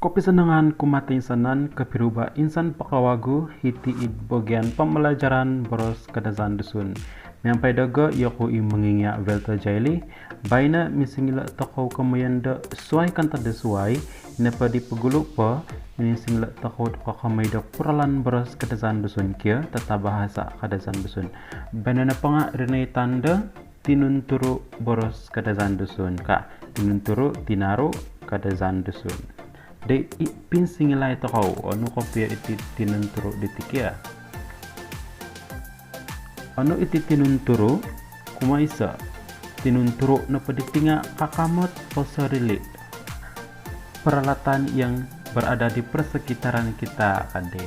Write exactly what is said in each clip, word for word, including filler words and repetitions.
Kopisanangan kumaa toinsanan, kopiruba insan po kawagu hiti id bogian pambalajaran boros Kadazandusun. Miampai dogo, iyoku i mongingia' Velta Jaili. Baino minsingilo tokou komoyon do suai kantad do suai, ino po di pogulu po, minsingilo tokou do kokomoi do puralan boros Kadazandusun kio, tata bahasa Kadazandusun. Baino nopo nga' iri no i tanda tinunturu boros Kadazandusun ka, tinunturu, tinaru, Kadazandusun. Di i, pinsingilai tokou, onu kopio iti tinunturu diti kio. Onu iti tinunturu? Kumoiso, tinunturu nopo diti nga' kakamot posorili, peralatan yang berada di persekitaran kita kadi.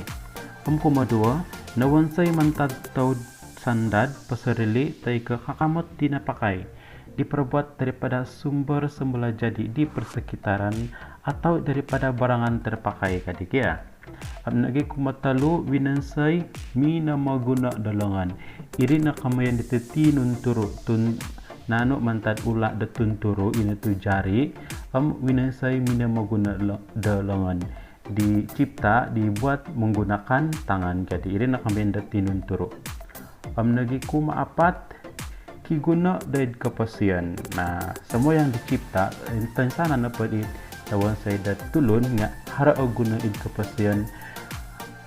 Om kumoduo, nowonsoi mantad toud sandad posorili toi ko kakamot di napakai, diperbuat daripada sumber semula jadi di persekitaran atau daripada barangan terpakai kadi kio. Om nogi kumotolu, winonsoi minomoguno do longon. Iri no komoyon diti tinunturu, tun-, nanu mantad ula do tunturu, ino tu jari, om winonsoi minomoguno lo-, do longon. Dicipta, dibuat menggunakan tangan. Jadi iri no komoyon do tinunturu. Om nogi kumaapat, kiguno doid koposion. Nah, semua yang dicipta, eh, toinsanan nopo di wonsoi do tulun nga' haro o guno id koposion,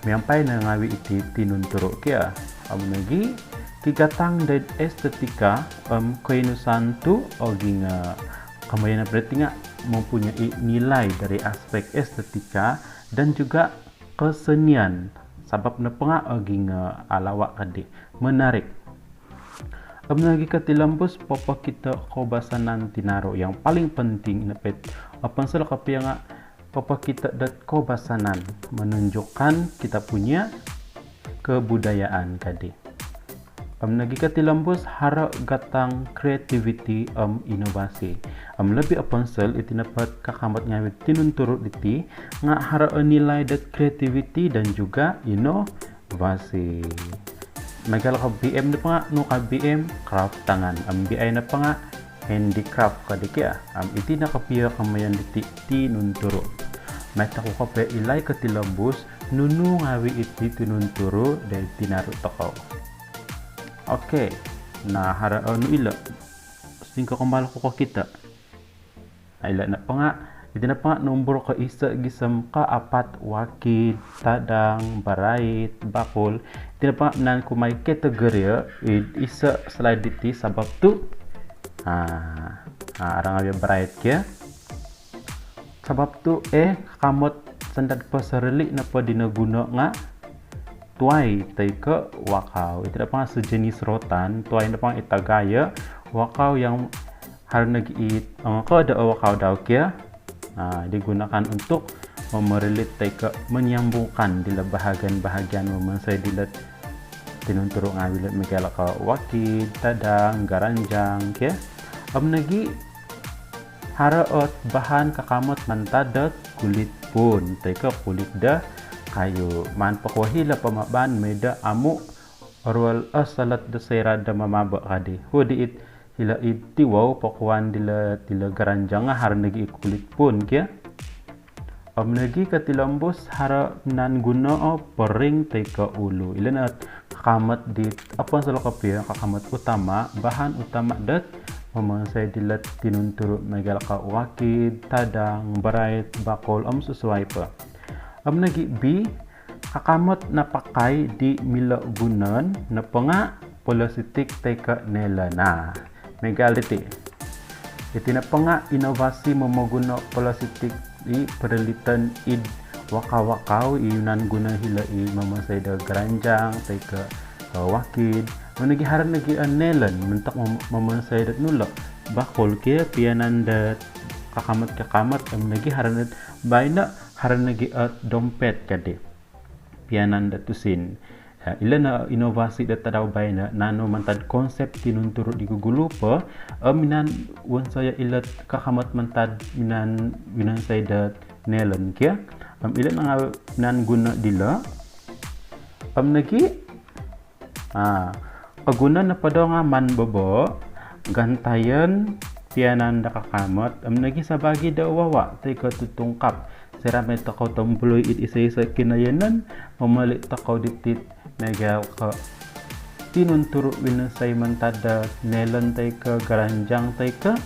miampai no ngawi iti tinunturu kio. Om nogi, kigatang doid estetika om koinusan tu ogi nga' komoyon nopo diti nga' mempunyai nilai dari aspek estetika dan juga kesenian. Sabab nopo nga' ogi nga' alawa kadi, menarik. Om nogi kotilombus, popokito koubasanan tinaru. Yang paling penting nopo it, oponsol kopio nga' popokito dot koubasanan, menunjukkan kita punya kebudayaan kadi. Om nogi kotilombus, haro gatang kreativiti om inovasi. Om lobi oponsol iti nopo kakamot ngawi tinunturu diti nga' haro o nilai dot kreativiti dan juga inovasi. Miagal ko B M nopo nga', nu ka B M, craft tangan. Om B I nopo nga' handicraft kadi kio. Om iti no kopio komoyon diti tinunturu. Mai tokou kopio ilai kotilombus, nunu ngawi iti tinunturu doid tinaru tokou. Okey. Nah, haro onu ilo. Singko kombal ku kokito. Nah, ilo nopo nga', iti nopo nga' nombor koiso gisom kaapat, wakid, tadang, barait, bakul. Iti nopo nga' minaan ku mai kategori id iso slide diti sabab tu, ha, ha, arang awi barait kio. Sabab tu, eh, kakamot sandad posorili nopo di noguno nga' tuai toi ko wakau. Iti nopo nga' sejenis rotan, tuai nopo nga' i tagayo, wakau yang haro nogi it, eh, ko do wakau dau kio. Nah, digunakan untuk memerilit toi ko menyambungkan dilo bahagian-bahagian momonsoi dilo tinunturu ngawi lo, miagal ko wakid, tadang, garanjang kio. Om nogi haro ot bahan kakamot mantad dot kulit puun toi ko kulit do kayu. Maan pokuo hilo pomabaan moi do amu oruol o solot do soira do mamabo kadi. Hudi it hilo id tiwou, pokuan dilo, dilo garanjang nga' haro nogi i kulit puun kio. Om nogi kotilombus, haro minaan guno o poring toi ko ulu. Ilo no kakamot dit oponsol kopio, kakamot utama, bahan utama dot momonsoi dilo tinunturu, miagal ko wakid, tadang, barait, bakul om susuai po. Om nogi B, kakamot napakai di milo gunoon nopo nga' polositik toi ko nilon. Nah, miagal diti. Iti nopo nga' inovasi momoguno polositik i periliton id wakau-wakau i minaan guno hilo i momonsoi do garanjang toi ko, eh, wakid. Om nogi haro nogi, eh, nilon montok mom-, momonsoi dot nulo bakul kio, pianan dot kakamot-kakamot. Om nogi haro no, baino haro nogi, eh, dompet kadi, pianan do tusin. Eh, ilo no inovasi do tadau baino, nanu mantad konsep tinunturu di gugulu po, eh, minaan wonsoyo ilo kakamot mantad minaan winonsoi do nilon kio. Om ilo no nga' minaan guno dilo. Om nogi, ah, koguno nopo do nga' maan bobo, gantayon, pianan do kakamot, om nogi sabaagi do wawa toi ko tutungkap. Soira mai tokou tombului id iso-iso kinoyonon, momoli tokou diti miagal ko tinunturu winonsoi mantad do nylon toi ko garanjang toi ko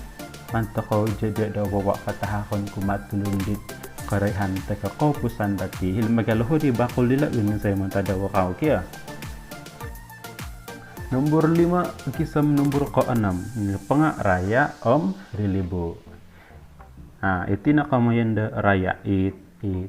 maan tokou jodio do wawa patahakon kumaa tulun dit korohian toi ko koupusan dati. Hilo miagal hood i bakul dilo winonsoi mantad do wakau kio. Nombor lima gisom nombor keenam, ino nopo nga raya om rilibu. Ha, iti no komoyon do raya i, i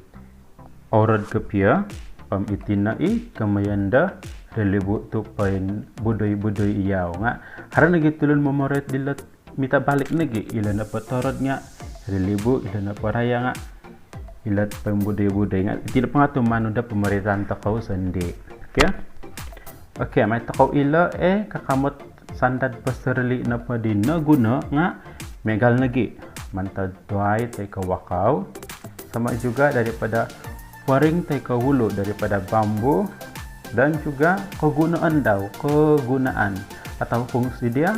orod kopio, om iti no i komoyon do rilibu tu poinbudui-budui yau. Nga haro nogi tulun momoroit dilo mitabalik nogi, ilo nopo torod nga rilibu, ilo nopo raya nga ilo poinbudui-budui. Nga iti nopo nga tumanud do pomoroitan tokou sondii. Okey. Okey, mai tokou ilo, eh, kakamot sandad posorili nopo di noguno nga miagal nogi mantad tuai toi ko wakau. Sama juga daripada poring toi ko wulu daripada bambu, dan juga kegunaan dau, kegunaan atau fungsi dia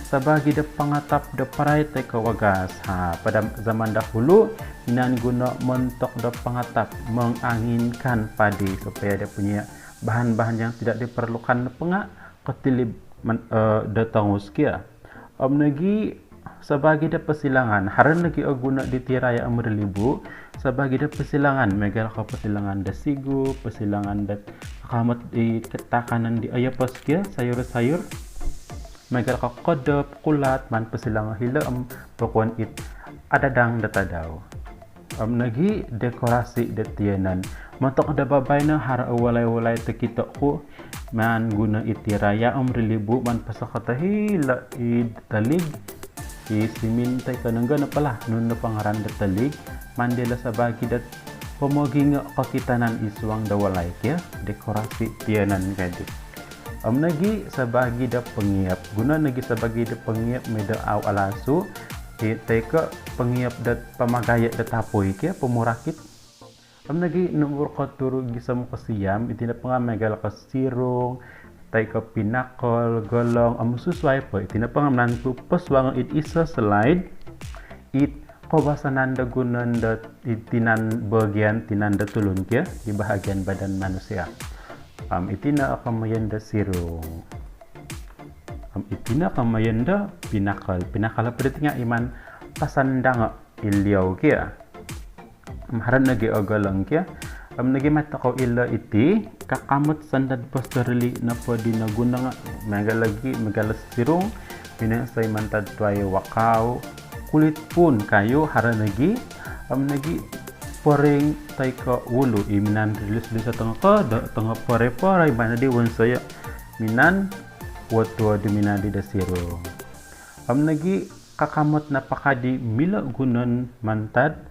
sabaagi do pangatap do parai toi ko wagas. Ha, pada zaman dahulu, minaan guno montok do pangatap, menganginkan padi supaya dia punya bahan-bahan yang tidak diperlukan nopo nga kotilib man-, eh, do tongus kio. Om nogi sabaagi do posilangan, haro nogi o guno diti raya om rilibu sabaagi do posilangan, miagal ko posilangan do sigu, posilangan do kakamot di takanon di oyopos kio, sayur-sayur, miagal ko kodop, kulat, maan posilango hilo om pokuon it adadang do tadau. Om nogi dekorasi do tiyonon. Montok do babaino, haro o walai-walai tokito ku, maan guno iti raya om rilibu maan posokoto hilo id tolig, i simin toi ko nonggo nopo lah, nunu nopo ngaran do tolig, maan diolo sabaagi do pomogingo kokitanan id suang do walai kio, dekorasi tiyonon kadi. Om nogi sabaagi do pongiop. Guno nogi sabaagi do pongiop moi do au alasu, i toi ko pongiop do pamagayo do tapui kio, pomurakit. Om nogi nombor koturu gisom kosiam, iti nopo nga miagal ko sirung, toi ko pinakol, golong, om susuai po. Iti nopo nga minaan ku posuango id iso slide it koubasanan do gunoon do id tinan, bahagian tinan do tulun kio, di bahagian badan manusia. Om iti no o komoyon do sirung. Om iti no komoyon do pinakol. Pinakol nopo diti nga i maan pasandango id liou kio. Om haro nogi o golong kio. Om nogi mai tokou ilo iti kakamot sandad posorili nopo di noguno nga miagal nogi, miagal sirung, winonsoi mantad tuai wakau, kulit puun kayu, haro nogi, om nogi poring toi ko wulu, i minaan rilis-rilis tongo kodo, tongo pore-pore, i maan di wonsoyo minaan wotuo di minaan di do sirung. Om nogi kakamot napakadi milo gunoon mantad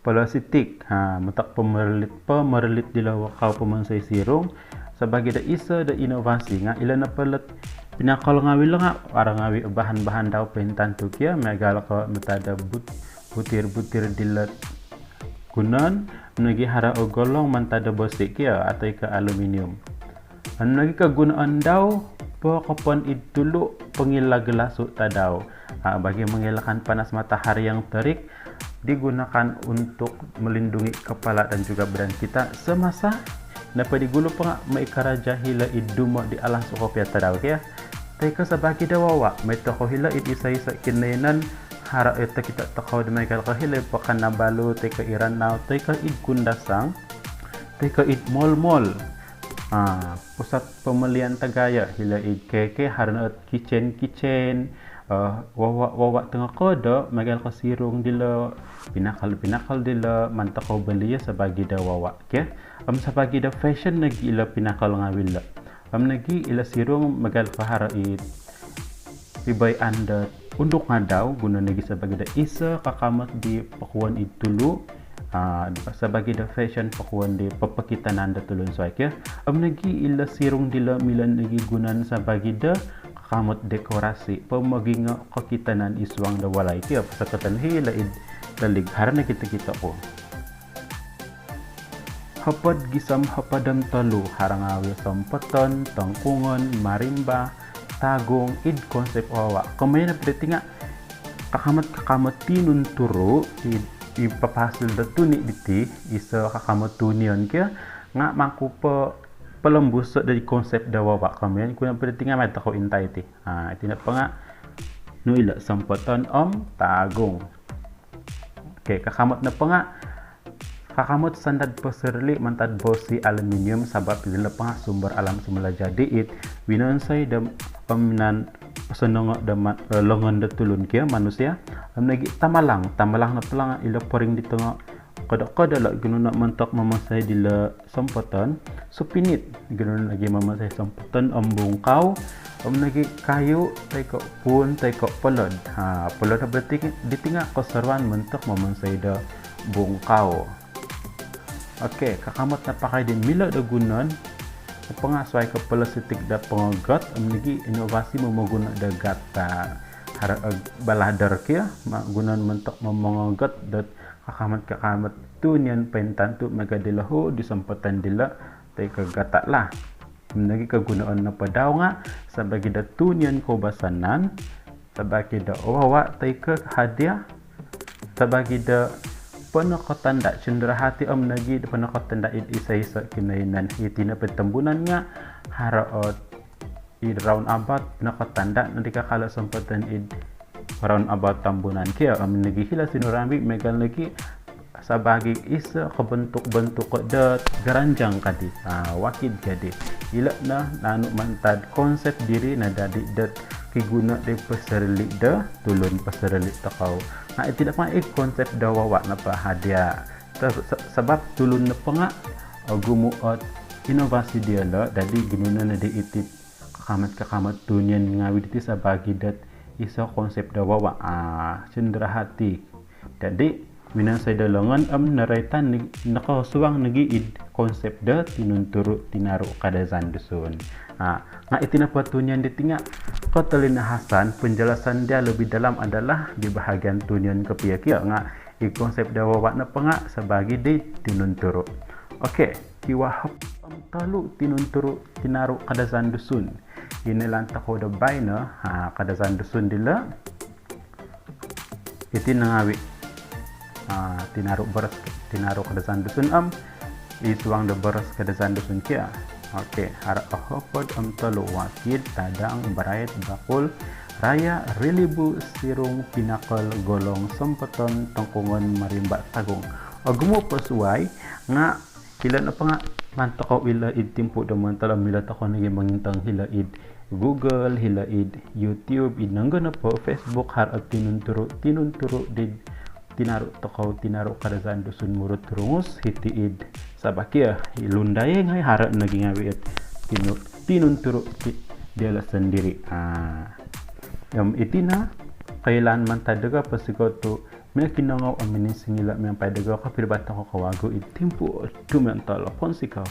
plastik. Ha, montok pomorolit, pomorolit dilo wakau pomonsoi sirung sabaagi do iso do inovasi nga ilo nopo ilo pinakol ngawi lo nga haro ngawi bahan-bahan dau pointantu kio, miagal ko mantad do but-, butir-butir dilo gunoon, om nogi haro o golong mantad do bosi kio, atau ko aluminium. Om nogi kogunaan dau, pokopon id tulu pongilaglasu tadau. Ah, bagi mengelakkan panas matahari yang terik, digunakan untuk melindungi kepala dan juga badan kita semasa nopo di gulu po nga moikaraja hilo id dumo di alasu kopio tadau kio. Toi ko sabaagi do wawa, mai tokou hilo id iso-iso kinoyonon, haro ito kito tokou do miagal ko hilo id Pekan Nabalu, toi ko id Ranau, toi ko id Kundasang, toi ko id mall-mall. Ah, pusat pembelian tagayo, hilo id K K, haro no ot kitchen-kitchen, eh, wawa, wawa tongo kodo, miagal ko sirung dilo, pinakol, pinakol dilo, maan tokou bolio sabaagi do wawa, kio. Om sabaagi do fashion nogi ilo pinakol ngawi lo. Om nogi ilo sirung miagal ko haro id pibaian do Unduk Ngadau, guno nogi sabaagi do iso kakamot di pokuon id tulu, ah, sabaagi do fashion pokuon di popokitanan do tulun suai kio. Om nogi ilo sirung dilo milo nogi gunoon sabaagi do kakamot dekorasi, pomogingo kokitanan id suang do walai kio, posokoton hilo id tolig, haro nogi tokito ku. Hopod gisom hopod om tolu, haro ngawi sompoton, tongkungon, marimba, tagung, id konsep wawa. Komoyon nopo diti nga kakamot-kakamot tinunturu id ipapahasil do tuni diti, iso kakamot tunion kio, nga mangku po polombuso do konsep do wawa. Komoyon ku nopo diti nga mai tokou intai ti. Ha, iti nopo nga nu ilo, sompoton om tagung. Okey, kakamot nopo nga kakamot sandad posorili mantad bosi aluminium, sabab ilo nopo nga sumber alam semula jadi it winonsoi do om minan sonongo do ma-, longon do tulun kio, manusia. Om nogi tamalang, tamalang nopo nga ilo poring di tongo kodo-kodo lo ginuno montok momonsoi dilo sompoton. Supinit, ginuno nogi momonsoi sompoton om bungkau. Om nogi kayu toi ko puun toi ko polod. Ha, polod nopo diti nga kosoruan montok momonsoi do bungkau. Okey, kakamot napakai di milo do gunoon nopo nga suai ko plastik do pongogot om nogi inovasi momoguno do gata. Haro, eh, balador kio, ma-, gunoon montok momongogot dot kakamot-kakamot tunion pointantu miaga dilo hu di sompoton dilo toi ko gata lah. Om nogi kogunoon nopo dau nga sabaagi do tunion koubasanan, sabaagi do wawa toi ko hadiah, sabaagi do ponokotanda, cenderahati om nogi do ponokotanda id iso-iso kinoiyonon. Iti nopo Tambunan nga haro ot id roundabout, ponokotanda no di kakal o sompoton id roundabout Tambunan kio. Om nogi hilo Sinurambi miagal nogi sabaagi iso kobontuk-bontuk dot garanjang kadi, ah, wakid kadi. Ilo no naanu mantad konsep diri nadadi dot kiguno di posorili do tulun, posorili tokou. Nah, iti nopo nga i konsep do wawa nopo hadiah. Sa-, sa-, sabab tulun nopo nga ogumu ot inovasi diolo, dadi ginuno nodi iti kakamot-kakamot tunion ngawi diti sabaagi dot iso konsep do wawa, ah, cenderahati. Dadi winonsoi do longon om noroitan ni-, nokosuang nogi id konsep do tinunturu tinaru Kadazandusun. Ah, nga iti nopo tunion diti nga kotolindahasan, penjelasan dia lebih dalam adalah di bahagian tunion kopio kio, nga i konsep do wawa nopo nga sabaagi di tinunturu. Okey, kiwaa hopod om tolu tinunturu tinaru Kadazandusun. Ino ilaan tokou do baino, ha, Kadazandusun dilo. Iti no ngawi. Ha, tinaru boros, tinaru Kadazandusun om i suang do boros Kadazandusun kio. Okey, haro hopod om tolu: wakid, tadang, barait, bakul, raya, rilibu, sirung, pinakol, golong, sompoton, tongkungon, marimba, tagung. Ogumu po suai nga ilo nopo nga maan tokou ilo id timpu do mantad om milo tokou nogi mongintong hilo id Google, hilo id YouTube, id nonggo nopo Facebook, haro tinunturu, tinunturu di tinaru tokou, tinaru Kadazandusun Murut Rungus, hiti id Sabah kio, i Lundaye ngai haro nogi ngawi ot tinu-, tinunturu ti diolo sondiri. Ah. Om iti no koilaan mantad dogo, pounsikou tu minokinongou om mininsingilo miampai dogo. Kopuriba tokou kawagu id timpu dumontol, pounsikou.